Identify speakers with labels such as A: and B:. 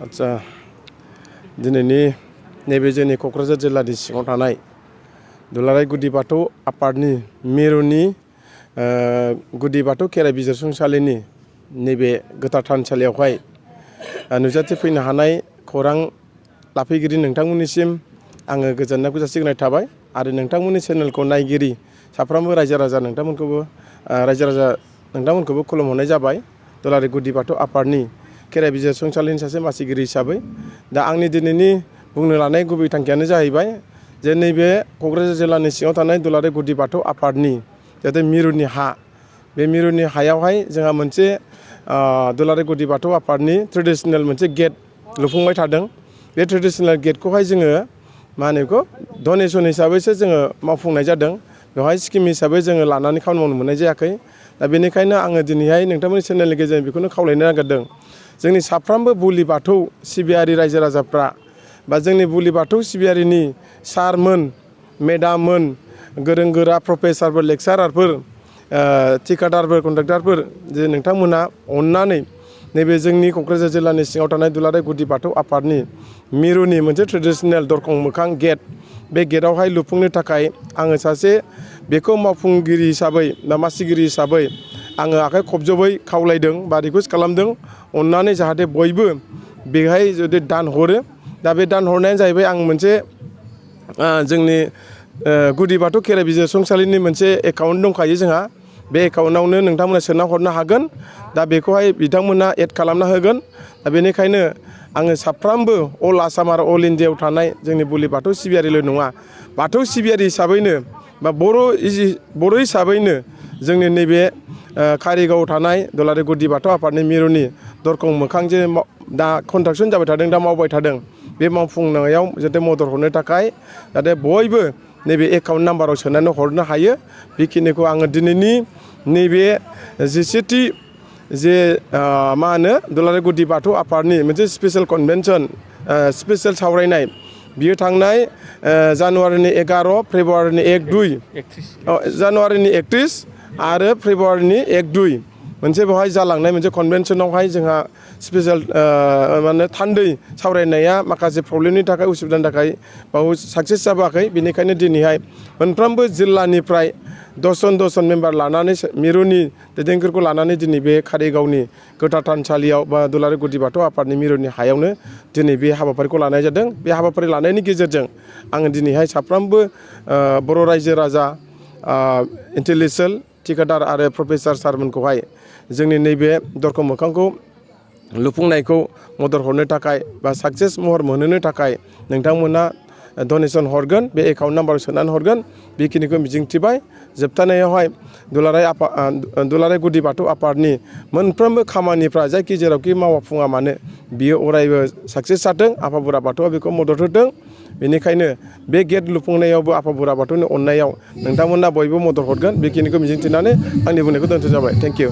A: आच्छा दिनैनि नैबे जोंनि क'क्राझार जिल्लानि सिङाव थानाय दुलाराय गुदि बाथौ आफादनि मिरुनि गुदि बाथौ खेराइ बिजिरसंसालिनि नैबे गोथार थानसालियावहाय नुजाथिफैनो हानाय खौरां लाफैगिरि नोंथांमोननिसिम आङो गोजोननायखौ जासिग्रोनाय थाबाय आरो नोंथांमोननि चेनेलखौ नायगिरि साफ्रोमबो रायजो राजा नोंथांमोनखौबो खुलुमहरनाय जाबाय। दुलाराय गुदि बाथौ आफादनि खेराइ बिजिरसंसालिनि सासे मासिगिरि हिसाबै दा आंनि दिनैनि बुंनो लानाय गुबै थांखियानो जाहैबाय जे नैबे क'क्राझार जिल्लानि सिङाव थानाय दुलाराय गुदि बाथौ आफादनि जाहाथे मिरुनि हा बे मिरुनि हायावहाय जोंहा मोनसे दुलाराय गुदि बाथौ आफादनि ट्रेडिसनेल मोनसे गेट लुफुंबाय थादों। बे ट्रेडिसनेल गेटखौहाय जोङो मा होनो बेखौ डनेसन हिसाबैसो जोङो मावफुंनाय जादों। बेवहाय स्किम हिसाबै जोङो लानानै खामानि मावनो मोननाय जायाखै। दा बेनिखायनो आङो दिनैहाय नोंथांमोननि चेनेलनि गेजेरजों बेखौनो खावलायनो नागिरदों जोंनि साफ्रोमबो बुलि बाथौ सिबियारि रायजो राजाफ्रा बा जोंनि बुलि बाथौ सिबियारिनि सारमोन मेडाममोन गोरों गोरा प्रफेसारफोर लेक्सारारफोर थिकादारफोर कन्ट्रेक्टारफोर जे नोंथांमोना अननानै नैबे जोंनि क'क्राझार जिल्लानि सिङाव थानाय दुलाराय गुदि बाथौ आफादनि मिरुनि मोनसे ट्रेडिसनेल दरखं मोखां गेट बे गेटआवहाय लुफुंनो थाखाय आङो सासे बेखौ मावफुंगिरि हिसाबै बा मासिगिरि हिसाबै आङो आखाइ खबजबै खावलायदों बा रिकुवेस्ट खालामदों अननानै जाहाथे बयबो बेहाय जुदि दान हरो। दा बे दान हरनायानो जाहैबाय आं मोनसे जोंनि गुदि बाथौ खेराइ बिजिरसंसालिनि मोनसे एकाउन्ट दंखायो जोंहा बे एकाउन्टआवनो नोंथांमोना सोना हरनो हागोन। दा बेखौहाय बिथांमोना एड खालामना होगोन। दा बेनिखायनो आङो साफ्रोमबो अल आसाम आरो अल इण्डियायाव थानाय जोंनि बुलि बाथौ सिबियारिल' नङा बाथौ सिबियारि हिसाबैनो बा बर' हिसाबैनो जोंनि नैबे कारिगावआव थानाय दुलाराय गुदि बाथौ आफादनि मिरुनि दरखं मोखां जे दा कन्स्ट्राक्सन जाबाय थादों दा मावबाय थादों बे मावफुंनायाव जाहाथे मदद हरनो थाखाय जाहाथे बयबो नैबे एकाउन्ट नाम्बाराव सोनानै हरनो हायो। बेखिनिखौ आङो दिनैनि नैबे जिसेथि जे मा होनो दुलाराय गुदि बाथौ आफादनि मोनसे स्पेसियेल कनभेनसन स्पेसियेल सावरायनाय बियो थांनाय जानुवारिनि 11 फेब्रुवारिनि 1-2 जानुवारिनि 31 आरो फेब्रुवारिनि 1-2 मोनसे बेवहाय जालांनाय मोनसे कनभेनसनावहाय जोंहा स्पेसियेल माने थान्दै सावरायनाया माखासे प्रब्लेमनि थाखाय उसुबिदानि थाखाय बाव साक्सेस जाबोआखै। बेनिखायनो दिनैहाय मोनफ्रोमबो जिल्लानिफ्राय दसजन मेम्बार लानानै मिरुनि दैदेनगिरिखौ लानानै दिनै बे कारिगावनि गोथार थानसालियाव बा दुलाराय गुदि बाथौ आफादनि मिरुनि हायावनो दिनै बे हाबाफारिखौ लानाय जादों। बे हाबाफारि लानायनि गेजेरजों आङो दिनैहाय साफ्रोमबो बर' रायजो राजा इन्टेलेक्सुयेल थिकादार आरो प्रफेसार सारमोनखौहाय जोंनि नैबे दरखं मोखांखौ लुफुंनायखौ मदद हरनो थाखाय बा साक्सेस महर मोनहोनो थाखाय नोंथांमोना डनेसन हरगोन बे एकाउन्ट नाम्बाराव सोनानै हरगोन बेखिनिखौ मिजिंथिबाय। जोबथानायावहाय दुलाराय गुदि बाथौ आफादनि मोनफ्रोमबो खामानिफ्रा जायखि जेरावखि मावफुङा मानो बियो अरायबो साक्सेस जाथों। आफा बोराइ बाथौआ बेखौ मदद होथों। बेनिखायनो बे गेट लुफुंनायावबो आफा बोराइ बाथौनि अननायाव नोंथांमोना बयबो मदद हरगोन बेखिनिखौ मिजिंथिनानै आंनि बुंनायखौ दोनथ' जाबाय। Thank you.